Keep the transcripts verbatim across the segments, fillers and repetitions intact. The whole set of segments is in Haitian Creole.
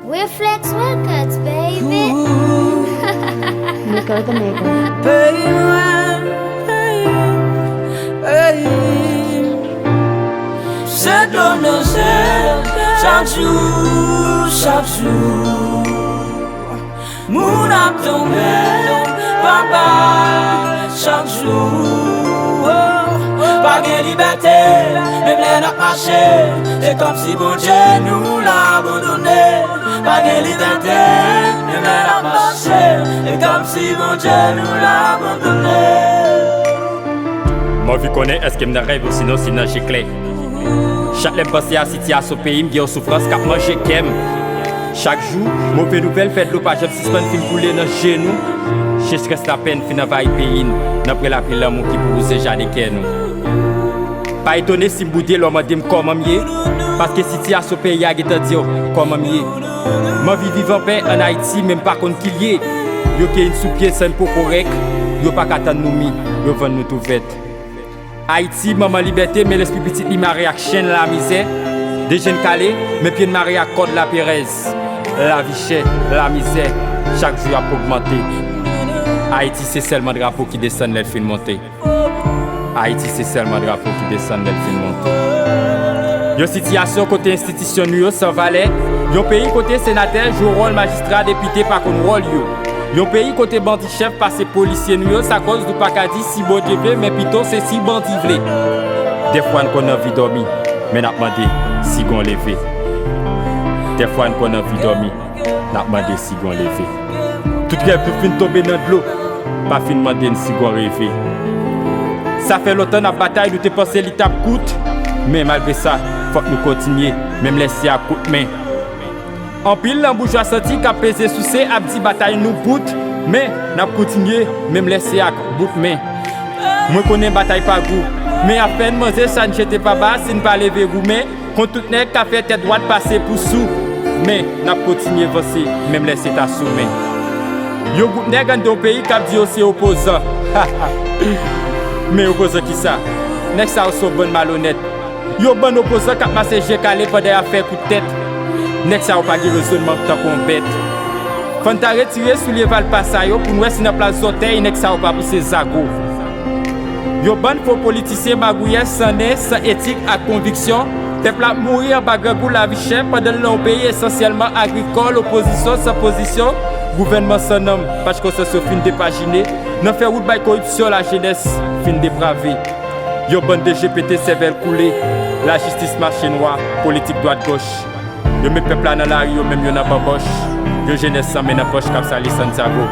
Reflex Records, baby. Nico the Maker. Peyi mwen, peyi m, peyi m. Se dlo nan je, chak jou, chak jou. Moun ap tonbe, papa, chak jou. Oh, pa gen libète, menm lè n ap mache. Se kòmsi Bondye nou l abandone. Pa gen libète, menm lè n ap mache. Se kòmsi Bondye nou l abandone. M anvi konnen èske m nan rèv osinon si m nan je klè. Chak lè m panse a sitiyasyon peyi m, gen yon soufrans k ap manje kè m. Chak jou, move nouvèl fè dlo pa janm sispann fin koule nan je nou. Sechrès lapenn fin anvayi peyi n, nan pre lapli lanmou ki pou wouze jaden kè nou. Pa etone si m boude lè w mande m kòman m ye, paske sitiyasyon peyi a gentan di w kòman m ye. M anvi viv anpè ann Ayiti, men m pa konn ki l ye. Yo kenyen n sou pye san n poko rèk, yo pa ka tann nou mi, yo vann nou tou vèt. Ayiti, manman libète, men lespri pitit li mare ak chenn lamizè. De je n kale, men pye n mare ak kòd laperèz. Lavi chè, lamizè, chak jou y ap ogmante. Ayiti se sèlman drapo ki desann lè l fin monte. Ayiti se sèlman drapo ki desann lè l fin monte. Yon sitiyasyon kote enstitisyon nou yo san valè. Yon peyi kote senatè jwe wòl majistra, depite pa konn wòl yo. Yon peyi kote bandi chèf pase polisye nou yo, sa kòz nou pa ka di si Bondye vle, men pito se si bandi vle. Dèfwa n konn anvi dòmi, men n ap mande si gon leve. Dèfwa n konn anvi dòmi, n ap mande si gon leve. Tout rèv nou fin tonbe nan dlo, pa fin mande n si gon reve. Sa fè lontan n ap batay, nou te panse li t ap kout, men malgre sa, fòk nou kontinye, menm lè se ak kout men. Anpil nan boujwa santi k ap peze souse ap di batay nou bout, men n ap kontinye, menm lè se ak bout men. Mwen konnen batay pa gou, men afè n manze sa n jete pa ba si n pa leve goumen kont tout nèg k ap fè tèt dwat pase pou sou. Men, n ap kontinye vanse, menm lè se ta sou men. Yon gwoup nèg anndan yon peyi k ap di yo se opozan. Men opozan kisa? Nèg sa yo se yon bann malonèt. Yon bann opozan k ap mache je kale pandan y ap fè kout tèt. Nèg sa yo pa gen rezònman tankou yon bèt. Fò n ta retire soulye valpa sa yo pou n wè si nan plas zòtèy nèg sa yo pa pouse zago. Yon bann fo politisyen magouyè san nen, san etik ak konviksyon. Pèp la ap mouri anba grangou lavi chè pandan l nan yon peyi esansyèlman agrikòl, opozisyon san pozisyon, gouvènman san nanm, paj konsyans yo fin depajine, nan fè wout bay koripsyon lajenès fin deprave. Yon bann D G pete sèvèl koule, lajistis mache nwa, politik dwat gòch. Yo met pèp la nan lari, yo menm yo nan banbòch. Yon jenès san men nan pòch k ap sali Santiago.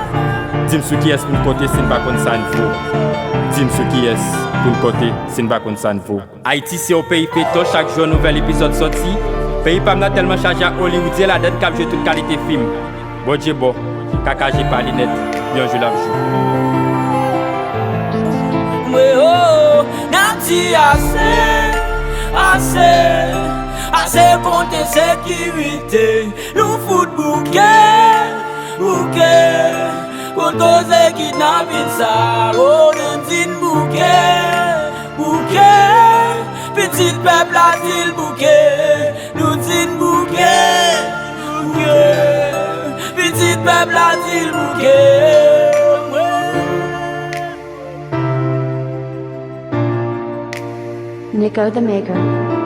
Di m sou kiyès pou n konte si n pa konn sa n vo. Di m sou kiyès pou n konte si n pa konn sa n vo. Ayiti se yon peyi feyton, chak jou yon nouvèl epizòd sòti. Peyi pa m nan tèlman chaje ak Hollywoodyen ladann k ap jwe tout kalite fim. Bondye bon, kaka je pa linèt, yon jou l ap jou. Mwen o, n ap di ase, ase, ase kont ensekirite. Nou fout bouke, bouke, kont koze kidnapin sa, o, nou di n bouke, bouke, pitit pèp la di l bouke, nou di n bouke, bouke, pitit pèp la di l bouke. Nico the Maker.